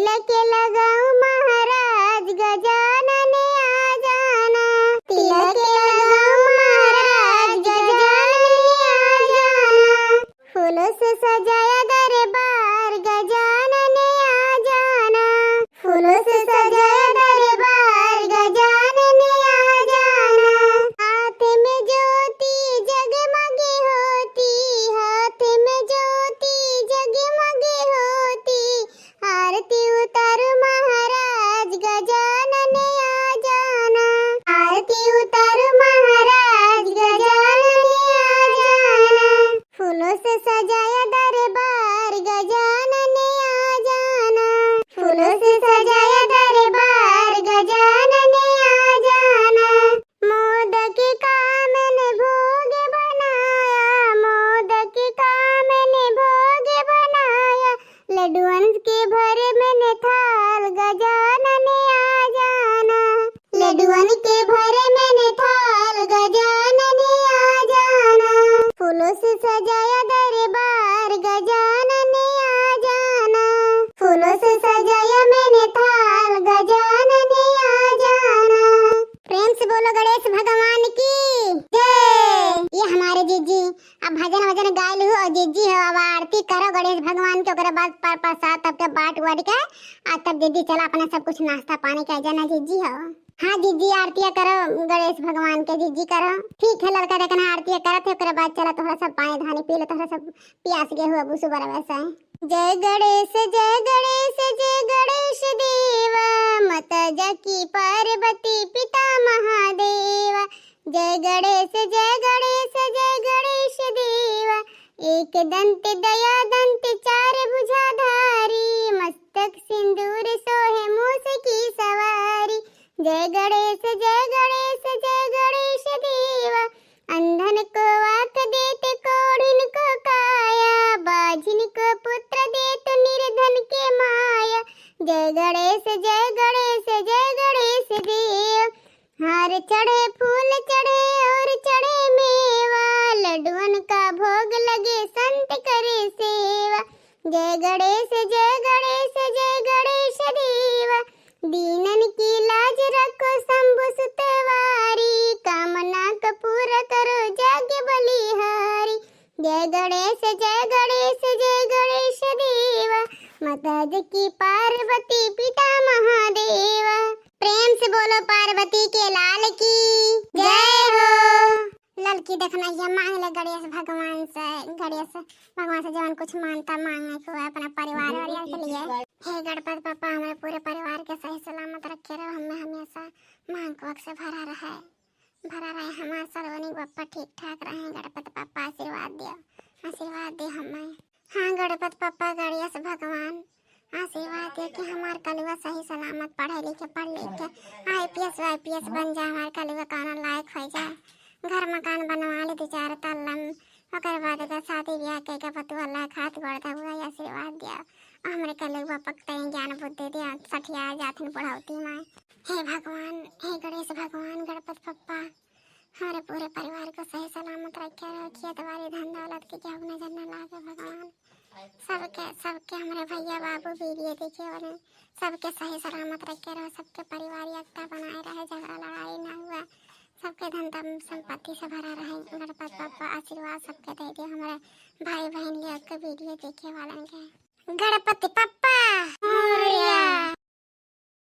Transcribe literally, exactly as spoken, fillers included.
तिलक लगाऊं महाराज गजानन आ जाना, तिलक लगाऊं महाराज गजानन आ जाना। फूलों से सजाया दरबार गजानन आ जाना, फूलों से सजाया दरबार गजानन आ जाना। हाथ में ज्योति जगमग होती, हाथ में ज्योति जगमग होती, आरती उतारो महाराज गजानन आ जाना, आरती उतारो महाराज गजानन आ जाना। फूलों से सजाया दरबार गजानन आ जाना, फूलों से सजाया दरबार गजानन आ जाना। मोदक का मैंने भोग बनाया, मोदक का मैंने भोग बनाया, लड्डुअन के भरे मैंने थाल गजानन आ जाना, लड्डुअन के भरे मैंने थाल गजानन आ जाना। फूलों से सजाया दरबार गजानन आ जाना, फूलों से सजाया मैंने थाल गजानन आ जाना। प्रेम से बोलो गणेश भगवान की जय। ये हमारे जीजी अब भजन वजन गाय लू और जीजी हो, अब आरती करो गणेश भगवान के, ओकरे बाद पर प्रसाद सबके बांट वाट के आ तब जीजी चला अपना सब कुछ नाश्ता पानी कर जाना जीजी हो। हाँ जीजी, आरतिया करो गणेश भगवान के जीजी करो। ठीक है लड़का, देखना आरतिया करत है, ओकरे बाद चला तोहरा सब पानी धानी पी लो, तोहरा सब प्यास गे हुआ बुसु बरवे से। जय गणेश, जय गणेश, जय गणेश देवा, माता जाकी पार्वती पिता महादेवा। जय गणेश, जय गणेश, जय गणेश देवा, एक दंत दया दंत चार भुजाधारी, मस्तक सिंदूर सोहे मूस की सवारी। जय गणेश, जय गणेश, जय गणेश देवा, अंधन को आँख देत, कोढ़िन को काया, बाझिन को पुत्र देत, निर्धन के माया। जय गणेश, जय गणेश, जय गणेश देव। हार चढ़े, फूल चढ़े और चढ़े मेवा, लड्डुअन का भोग लगे, संत करे सेवा। जय गणेश, जय गणेश, जय गणेश देवा, दीनन की लाज रखो शंभु सुतवारी, कामना को पूरा करो जाके बलिहारी। जय गणेश, जय गणेश, जय गणेश देवा, माता जाकी पार्वती पिता महादेवा। प्रेम से बोलो पार्वती के लाल की जय हो। ललकी देखना ये मांग ले गणेश भगवान से, गणेश भगवान से जवन कुछ मानता मांगे को अपना परिवार वाला के लिए। हे गणपति पप्पा, हमरे पूरे परिवार के सही सलामत रखे रहो, हमें हमेशा मांग को से भरा रहे, भरा रहे हमार सलोनी पप्पा, ठीक ठाक रहे। गणपति पप्पा आशीर्वाद दियो, आशीर्वाद दियो हमें। हाँ गणपति पप्पा, गणेश भगवान आशीर्वाद दे कि हमार कलुआ सही सलामत पढ़े लिखे, पढ़ लिख के आईपीएस वाईपीएस बन जाए, हमार कलुआ कौनो लायक हो जाए, घर मकान बनवा ले दो चार तल्ला में, ओकर बाद अगर शादी ब्याह के के बतुआ लायक हाथ गोड़ दबुआ आशीर्वाद दिया, हमरे कलुआ पकते ज्ञान बुद्धि दिया, सठिया जाथिन बुढ़ौती में। हे भगवान, हे गणेश भगवान, गणपति पप्पा, हमारे पूरे परिवार को सही सलामत रखे रहो, खेत बाड़ी धन दौलत के केहू नजर न लागे भगवान। सबके, सबके हमारे भैया बाबू वीडियो देखे वाले सबके सही सलामत रखे रहो, सबके परिवार एकता बनाए रहे, झगड़ा लड़ाई ना हुआ, सबके धन दम संपत्ति से भरा रहे। गणपति पप्पा आशीर्वाद सबके दे दे, हमारे भाई बहन के वीडियो देखे वालन के। गणपति पप्पा।